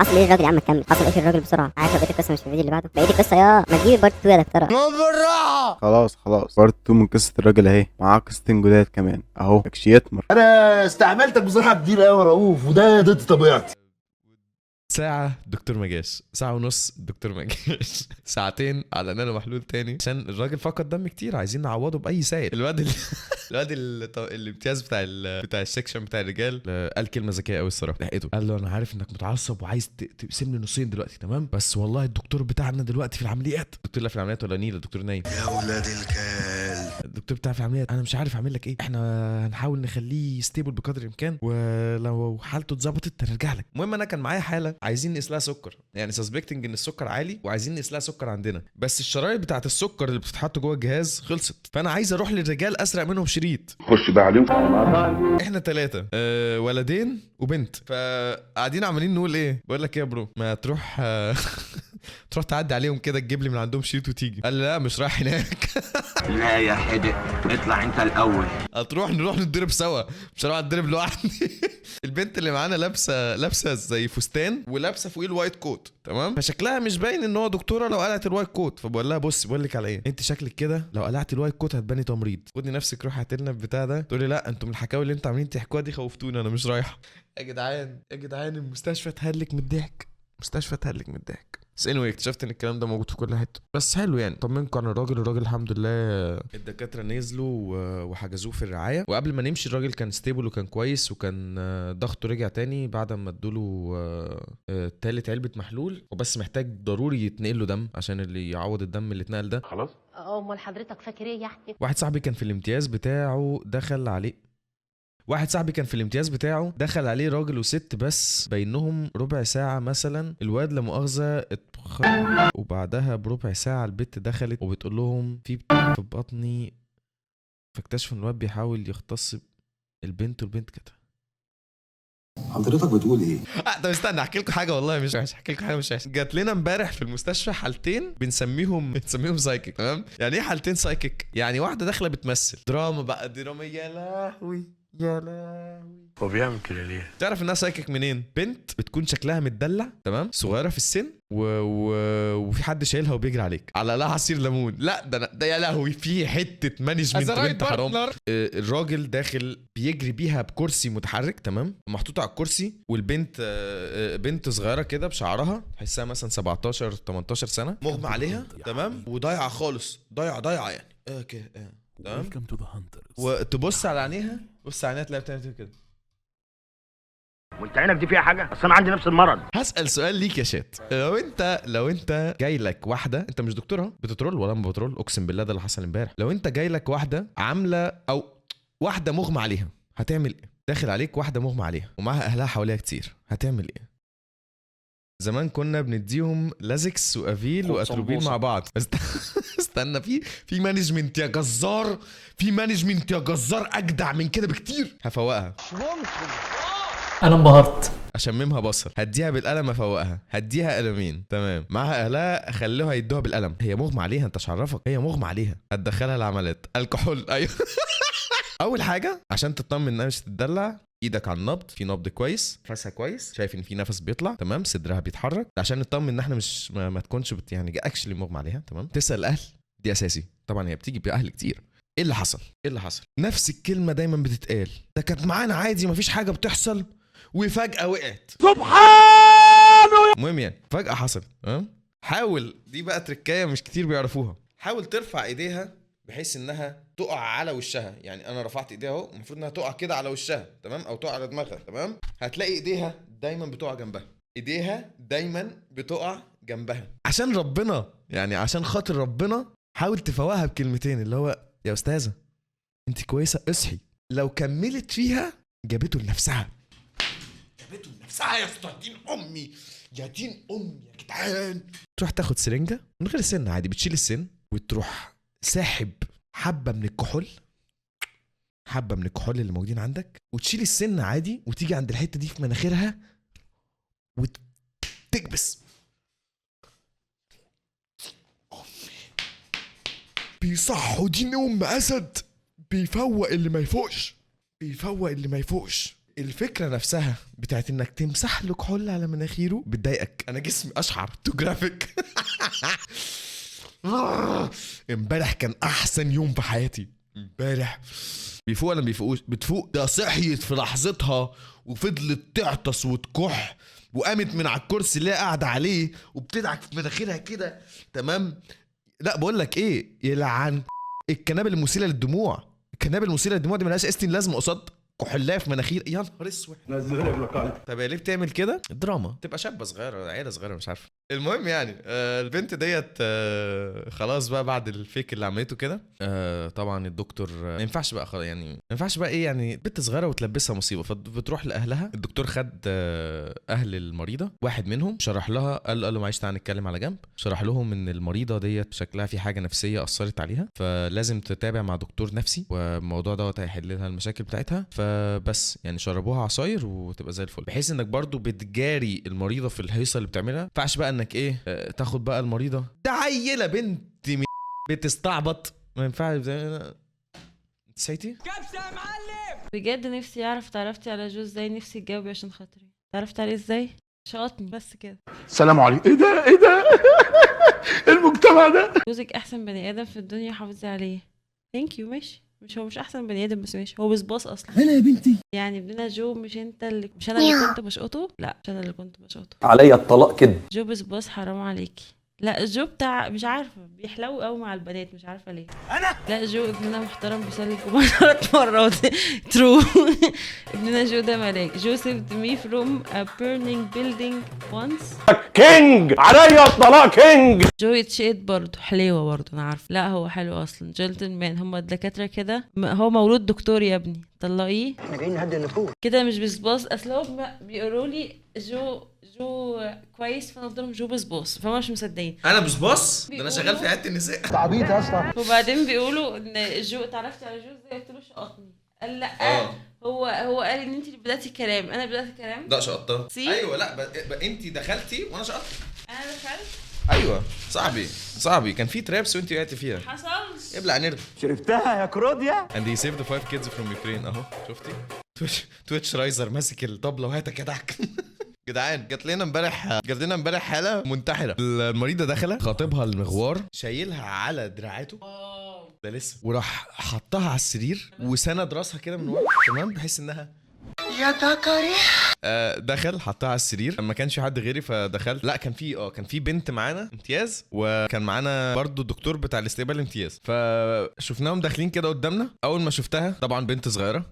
حصل ايه الراجل يا عم؟ كمل، حصل ايه في الراجل بسرعه؟ عارف بقية القصة مش في الفيديو اللي بعده؟ بقية القصة يا ما تجيب part 2 يا دكتوره. خلاص خلاص، part 2 من قصة الراجل اهي، معاه قصتين جداد كمان اهو. يكشي يتمر. انا استعملتك بصراحة كتير قوي يا رؤوف، وده ضد طبيعتي. ساعة الدكتور ما جاش، ساعة ونص الدكتور ما جاش، ساعتين على له محلول تاني عشان الراجل فقد دم كتير، عايزين نعوضه بأي سائل. الواد الامتياز بتاع ال section بتاع الرجال قال كلمة ذكية قوي الصراحة، لحقته. قال له انا عارف انك متعصب وعايز تقسمني نصين دلوقتي، تمام؟ بس والله الدكتور بتاعنا دلوقتي في العمليات، الدكتور لا في العمليات ولا نيل، الدكتور نايم. يا ولاد الكلب. الدكتور بتاع في العمليات، انا مش عارف اعمل لك ايه، احنا هنحاول نخليه stable بقدر الامكان، ولو حالته اتظبطت هنرجع لك. المهم انا كان معايا حاله عايزين نقيس لها سكر، يعني suspecting ان السكر عالي وعايزين نقيس لها سكر عندنا، بس الشرايط بتاعت السكر اللي بتتحط جوه الجهاز خلصت، فانا عايز اروح للرجال اسرق منهم شريط. خش بقى عليهم. احنا ثلاثة، ولدين وبنت، فقاعدين عمالين نقول ايه، بقول لك ايه يا bro، ما تروح تروح تعدي عليهم كده تجيب لي من عندهم شريط وتيجي. قال لي لا مش رايح هناك. لا يا حدق، اطلع انت الاول. هتروح نروح نتضرب سوا، مش هروح اتضرب لوحدي. البنت اللي معانا لابسه زي فستان ولابسه فوقيه ال white coat، تمام؟ فشكلها مش باين ان هو دكتورة لو قلعت ال white coat. فبقول لها بص، بقول لك على ايه، انت شكلك كده لو قلعت ال white coat هتباني تمريض، خدي نفسك روحي هات لنا البتاع ده. تقول لي لا، انتوا من الحكاوي اللي انتوا عاملين تحكوها دي خوفتوني، انا مش رايحة. يا جدعان يا جدعان، المستشفى اتهلك من الضحك، المستشفى اتهلك من الضحك. بس anyway اكتشفت ان الكلام ده موجود في كل حته، بس حلو يعني، طمنكم عن الراجل. الراجل الحمد لله الدكاترة نزلوا وحجزوه في الرعايه، وقبل ما نمشي الراجل كان stable وكان كويس، وكان ضغطه رجع تاني بعد ما ادوله تالت علبة محلول، وبس محتاج ضروري يتنقل له دم عشان اللي يعوض الدم اللي اتنقل ده. خلاص. امال حضرتك فاكر ايه يعني؟ واحد صاحبي كان في الامتياز بتاعه دخل عليه راجل وست، بس بينهم ربع ساعة مثلا، الواد لا مؤاخذة وبعدها بربع ساعة البت دخلت وبتقول لهم في بطني، فاكتشفوا ان الواد بيحاول يغتصب البنت، والبنت كده. حضرتك بتقول ايه؟ طب استنى احكي لكم حاجه، والله مش وحش، احكي لكم حاجة مش وحش. جات لنا امبارح في المستشفى حالتين بنسميهم psychic، تمام؟ يعني ايه حالتين psychic؟ يعني واحدة داخله بتمثل دراما بقى، دراما، يا لهوي يا لهوي. هو بيعمل كده ليه؟ تعرف انها psychic منين؟ بنت بتكون شكلها متدلع، تمام؟ صغيرة في السن وفي حد شايلها وبيجري عليك على لها عصير ليمون. لا ده ده يا لهوي في حتة management بنت حرام. الراجل داخل بيجري بيها بكرسي متحرك، تمام؟ محطوط على الكرسي، والبنت بنت صغيرة كده بشعرها، تحسها مثلا 17 18 سنه، مغمى عليها، تمام؟ وضايعه خالص، ضايعة ضايعة يعني، okay تمام. Welcome to the hunters. وتبص على عينيها، بص على عينيها تلاقيها بتعمل كده. وانت عينك دي فيها حاجه؟ اصل انا عندي نفس المرض. هسأل سؤال ليك يا شات، لو انت جاي لك واحده، انت مش دكتورها، بت troll ولا ما بت troll؟ اقسم بالله ده اللي حصل امبارح. لو انت جاي لك واحدة عامله او واحدة مغمى عليها، هتعمل ايه؟ داخل عليك واحدة مغمى عليها ومعاها اهلها حواليها كتير، هتعمل ايه؟ زمان كنا بنديهم Lasix و Avil واتروبين مع بعض. استنى، في management يا جزار، في management يا جزار اجدع من كده بكتير. هفوقها. انا انبهرت. اشممها بصل، هديها بالقلم، افوقها، هديها قلمين، تمام؟ معاها اهلها، خلوها يدوها بالقلم. هي مغمى عليها، انت مش عرفك هي مغمى عليها. هتدخلها العمليات، الكحول، ايوه. اول حاجة عشان تطمن انها مش تتدلع، ايدك على النبض، في نبض كويس، نفسها كويس، شايف ان في نفس بيطلع، تمام؟ صدرها بيتحرك، عشان نطمن ان احنا مش ما تكونش يعني actually مغمى عليها، تمام؟ تسال الاهل، دي اساسي طبعا، هي بتيجي باهل كتير. ايه اللي حصل؟ ايه اللي حصل؟ نفس الكلمة دايما بتتقال، ده كانت معانا عادي مفيش حاجة بتحصل وفجاة وقعت. سبحانه. المهم يعني فجاة حصل، تمام؟ حاول، دي بقى تركايه مش كتير بيعرفوها، حاول ترفع ايديها بحيث انها تقع على وشها. يعني انا رفعت ايديها اهو، المفروض انها تقع كده على وشها، تمام؟ او تقع على دماغها، تمام؟ هتلاقي ايديها دايما بتقع جنبها، ايديها دايما بتقع جنبها. عشان ربنا يعني، عشان خاطر ربنا، حاول تفوقها بكلمتين، اللي هو يا استاذه انت كويسه؟ اصحي. لو كملت فيها جابته لنفسها، جابته لنفسها. يا اسطى دين امي، يا دين امي يا جدعان. تروح تاخد سرنجه من غير سن عادي، بتشيل السن وتروح ساحب حبه من الكحول، حبه من الكحول اللي موجودين عندك، وتشيل السن عادي، وتيجي عند الحتة دي في مناخيرها وتكبس. بيصحوا دين ام اسد، بيفوق اللي ما يفوقش، بيفوق اللي ما يفوقش. الفكرة نفسها بتاعت انك تمسح له كحول على مناخيره بتضايقك. انا جسمي اشعر too graphic. امبارح كان احسن يوم في حياتي. امبارح بيفوق ولا ما بيفوقوش؟ بتفوق. ده صحيت في لحظتها وفضلت تعطس وتكح، وقامت من على الكرسي اللي هي قاعدة عليه وبتدعك في مناخيرها كده، تمام؟ لا بقول لك ايه، يلعن الكنابل المسيله للدموع. الكنابل المسيله للدموع دي ملهاش استين لازمه قصاد كحلايه في مناخير. يا نهار اسود. طب هي ليه بتعمل كده؟ دراما، تبقى شابه صغيرة، عيله صغيرة، مش عارفه. المهم يعني البنت ديت خلاص بقى بعد ال fake اللي عملته كده، طبعا الدكتور ما ينفعش بقى خلاص، يعني ما ينفعش بقى ايه، يعني بنت صغيرة وتلبسها مصيبة، فبتروح لاهلها. الدكتور خد اهل المريضة، واحد منهم شرح لها، قال له معلش تعالى نتكلم على جنب. شرح لهم ان المريضة ديت شكلها في حاجة نفسية اثرت عليها، فلازم تتابع مع دكتور نفسي، والموضوع دوت هيحل لها المشاكل بتاعتها. فبس يعني شربوها عصاير وتبقى زي الفل، بحيث انك برضو بتجاري المريضة في الهيصه اللي بتعملها. ما ينفعش بقى انك ايه تاخد بقى المريضة ده عيله بنت بتستعبط، ما ينفعش. نسيتي بجد نفسي اعرف تعرفتي على جو ازاي، نفسي تجاوبي عشان خاطري. تعرفت عليه ازاي؟ شاطني بس كده. السلام عليكم. ايه ده ايه ده المجتمع ده. جوزك احسن بني ادم في الدنيا، حافظي عليه. thank you. ماشي، مش هو مش احسن بني ادم بس ماشي، هو بصباص اصلا. انا يا بنتي يعني ابننا جو، مش انت اللي، مش انا اللي كنت بشقطه، لا مش انا اللي كنت بشقطه. عليا الطلاق كده. جو بصباص حرام عليكي. لا جو بتاع مش عارفه بيحلو قوي مع البنات، مش عارفه ليه. انا لا جو ابننا محترم، بيصلي الجمعة 3 مرات. true. ابننا جو ده ملاك. جو saved me from a burning building once. king، عليا الطلاق king. جو يتشقط برضه، حليوه برضه انا عارفه. لا هو حلو اصلا، جنتلمان. هما الدكاترة كده، هو مولود دكتور يا ابني، طلقيه. احنا جايين نهدي النفوس كده، مش بصباص. اصل هو بيقولوا لي جو كويس، فانا قلت لهم جو بصباص، فهم مش مصدقين. انا بصباص؟ ده انا شغال في عيادة النساء. عبيط يا اسطى. وبعدين بيقولوا ان جو اتعرفتي على جو ازاي؟ قلت له شقطني. قال لا هو قال ان انت اللي بداتي الكلام. انا بدات الكلام؟ لا شقطتها. ايوه لا انت دخلتي وانا شقطت. انا دخلت؟ ايوه صاحبي كان في traps وانت وقعتي فيها. حصلش. ابلع nerve. شربتها يا كروديا. And he saved the 5 kids from Ukraine. اهو شفتي Twitch riser ماسك الطبلة وهاتك يا دعك. جدعان جات لنا امبارح حاله منتحره. المريضة داخله خاطبها المغوار شايلها على دراعاته ده لسه، وراح حطها على السرير وسند راسها كده من ورا، تمام، بحيث انها يا تكري. دخل حطها على السرير، ما كانش حد غيري فدخلت. لا كان في كان في بنت معانا امتياز، وكان معانا برضو الدكتور بتاع الاستقبال امتياز، فشفناهم داخلين كده قدامنا. اول ما شفتها طبعا بنت صغيرة،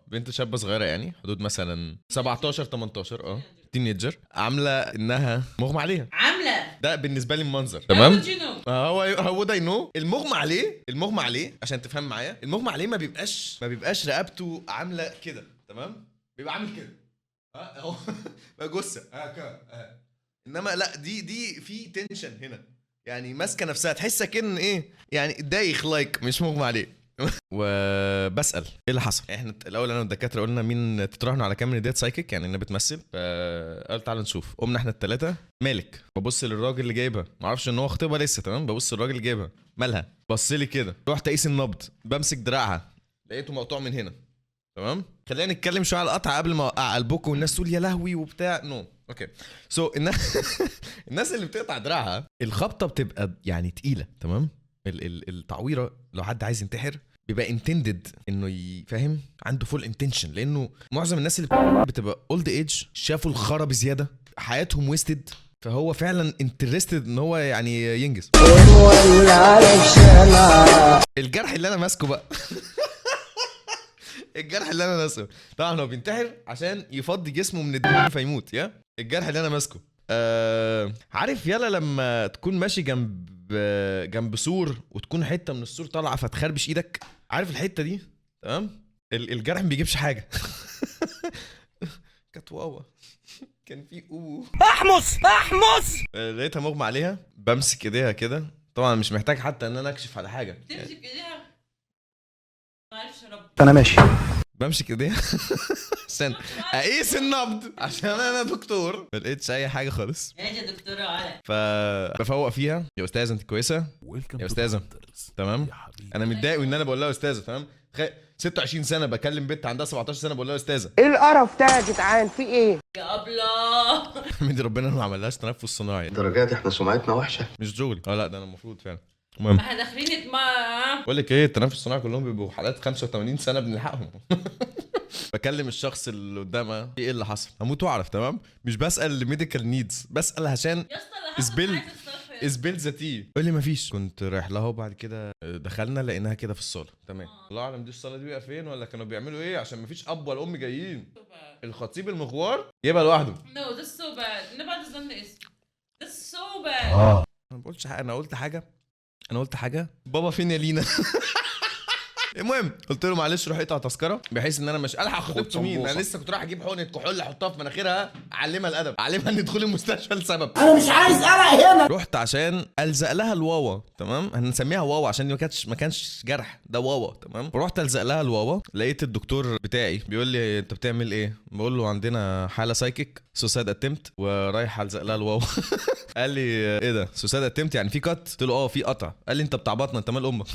بنت شابه صغيرة، يعني حدود مثلا 17 18 teenager، عامله انها مغمى عليها. عامله ده بالنسبة لي المنظر، تمام؟ هو ده ينو المغمى عليه. المغمى عليه عشان تفهم معايا، المغمى عليه ما بيبقاش رقبته عامله كده، تمام؟ بيبقى عامل كده، اهو بقى جثة كده. انما لا دي في tension هنا، يعني ماسكه نفسها، تحسها كأن ايه يعني دايخ، like مش مغمى عليه. وبسال ايه اللي حصل. احنا الاول انا والدكاتره قلنا مين تتراهنوا على كام ديت psychic، يعني انها بتمثل، فقال تعالى نشوف. قمنا احنا الثلاثة. مالك؟ ببص للراجل اللي جايبها، ما اعرفش ان هو خطيبها لسه، تمام؟ ببص للراجل اللي جايبها، مالها؟ بص لي كده، رحت اقيس النبض، بمسك دراعها لقيته مقطوع من هنا، تمام؟ خلينا نتكلم شوية على القطع قبل ما اوقع قلبكم والناس تقول يا لهوي وبتاع. no okay so الناس اللي بتقطع دراعها الخبطه بتبقى يعني تقيلة، تمام؟ التعويره لو حد عايز ينتحر بيبقى intended انه يفهم، عنده full intention، لانه معظم الناس اللي بتبقى old age شافوا الخرا بزيادة، حياتهم wasted، فهو فعلا interested ان هو يعني ينجز. الجرح اللي انا ماسكه بقى الجرح اللي انا ماسكه طبعا هو بينتحر عشان يفضي جسمه من الدم فيموت. يا الجرح اللي انا ماسكه عارف، يلا لما تكون ماشي جنب سور وتكون حتة من السور طالعه فتخربش ايدك، عارف الحتة دي؟ تمام؟ الجرح ما بيجيبش حاجة. كانت واوا، كان في احمص احمص. لقيتها مغمى عليها، بمسك ايديها كده، طبعا مش محتاج حتى ان انا اكشف على حاجة. بتمسك ايديها؟ معرفش يا رب. انا ماشي. بمسك ايديها عشان اقيس النبض، عشان انا دكتور. ما لقيتش اي حاجة خالص. يا دكتورة علا. فبفوق فيها، يا استاذه انت كويسة؟ يا استاذه تمام؟ انا متضايق ان انا بقول لها استاذه، تمام؟ تخيل 26 سنة بكلم بنت عندها 17 سنة بقول لها استاذه. ايه القرف ده يا جدعان، في ايه؟ يا ابله احمدي ربنا ما عملهاش تنفس صناعي. الدرجات احنا سمعتنا وحشة. مش شغلي. لا ده انا المفروض فعلا. المهم احنا داخلين بقول لك ايه، التنفس الصناعي كلهم بيبقوا حالات 85 سنة بنلحقهم. بكلم الشخص اللي قدامها ايه اللي حصل، هموت واعرف. تمام، مش بسال medical needs، بسال عشان spill spill the tea. قول لي مفيش. كنت رايح لها وبعد كده دخلنا لقيناها كده في الصاله. تمام. الله اعلم دي الصاله دي بقى فين ولا كانوا بيعملوا ايه، عشان مفيش اب ولا ام جايين. الخطيب المغوار يبقى لوحده. no this so bad، نبعد الظن اسم. this so bad. انا ما بقولش حاجة، انا قلت حاجة، انا قلت حاجة. بابا فين يا لينا؟ المهم قلت له معلش روح اقطع تذكره، بحيث ان انا مش الحق خطيبته. مين؟ انا لسه كنت رايح اجيب حقنه كحول احطها في مناخيرها، اعلمها الادب، اعلمها ان دخول المستشفى لسبب. انا مش عايز قلق هنا. رحت عشان الزق لها الواوا، تمام، هنسميها واوا عشان دي ما كانش جرح، ده واوا. تمام. رحت الزق لها الواوا، لقيت الدكتور بتاعي بيقول لي انت بتعمل ايه؟ بقول له عندنا حاله psychic suicide attempt ورايح الزق لها الواوا. قال لي ايه ده suicide attempt يعني في cut؟ قلت له اه في قطع. قال لي انت بتعبطنا، انت مال امك.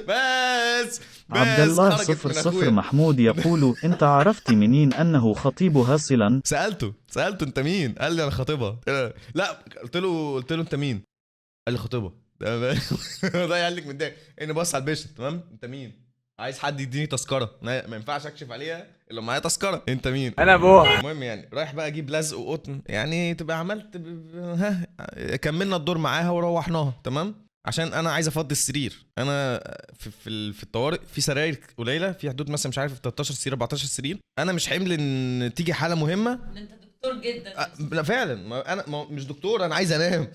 بس عبد الله 00 محمود يقول انت عرفت منين انه خطيبها صلا؟ سالته انت مين؟ قال لي انا خطيبها. لا قلت له انت مين؟ قال لي خطيبها. ده قال لك متضايق اني بص على ال patient. تمام، انت مين؟ عايز حد يديني تذكره، ما ينفعش اكشف عليها الا معايا تذكره. انت مين؟ انا ابوها. المهم يعني رايح بقى اجيب لزق وقطن، يعني تبقى عملت ها كملنا الدور معاها وروحناها. تمام، عشان انا عايز افضي السرير. انا في الطوارئ في سراير قليله، في حدود مثلا مش عارف 13 سرير 14 سرير. انا مش حمل ان تيجي حاله مهمة. انت دكتور جدا. لا فعلا، ما انا ما مش دكتور، انا عايز انام.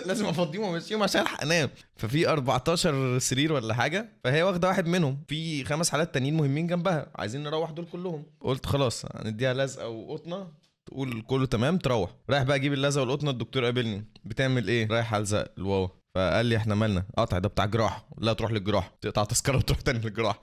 لازم افضيهم وامشيهم عشان الحق انام. ففي 14 سرير ولا حاجة، فهي واخده واحد منهم، في 5 حالات تانيين مهمين جنبها، عايزين نروح دول كلهم. قلت خلاص هنديها لزقه وقطنه، تقول كله تمام تروح. رايح بقى اجيب اللزقه والقطنه، الدكتور قابلني بتعمل ايه؟ رايح الزق الواوا. فقال لي احنا مالنا، قطع ده بتاع جراح، لا تروح للجراح، تقطع تذكره وتروح تاني للجراح.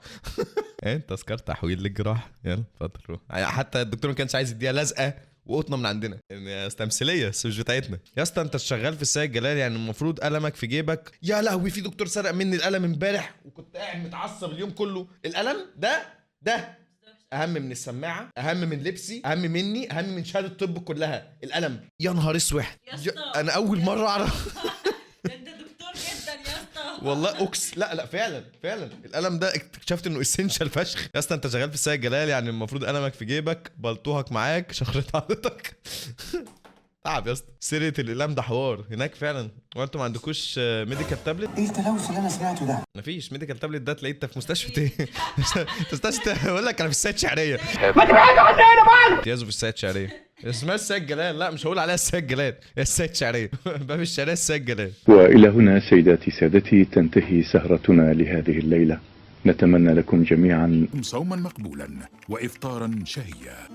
ايه تذكره تحويل للجراح، يلا اتفضل روح. حتى الدكتور ما كانش عايز يديها لزقه وقطنه من عندنا، يعني تمثيلية بس مش بتاعتنا. يا اسطى انت شغال في السيد جلال، يعني المفروض قلمك في جيبك. يا لهوي في دكتور سرق مني القلم امبارح وكنت قاعد متعصب اليوم كله. القلم ده اهم من السماعة، اهم من لبسي، اهم مني، اهم من شهادة الطب كلها. القلم. يا نهار اسود، انا اول مرة اعرف. انت دكتور جدا يا اسطى والله. اكس لا فعلا فعلا القلم ده اكتشفت انه essential فشخ. يا اسطى انت شغال في السيد جلال، يعني المفروض قلمك في جيبك، بلطوهك معاك، شخرة حضرتك. تعب يا اسطى. سيره الاقلام ده حوار هناك فعلا. وانتوا ما عندكوش medical tablet؟ ايه التلوث اللي انا سمعته ده؟ مفيش medical tablet ده، تلاقيه انت في مستشفى ايه؟ مستشفى بقول لك انا في السيد شعرية. ما تبعدوا عننا بقى. امتيازه في السيد شعرية، اسمها السيد جلال. لا مش هقول عليها السيد جلال، هي السيد شعرية. باب الشعرية السيد جلال. والى هنا سيداتي سادتي تنتهي سهرتنا لهذه الليلة. نتمنى لكم جميعا صوما مقبولا وافطارا شهيا.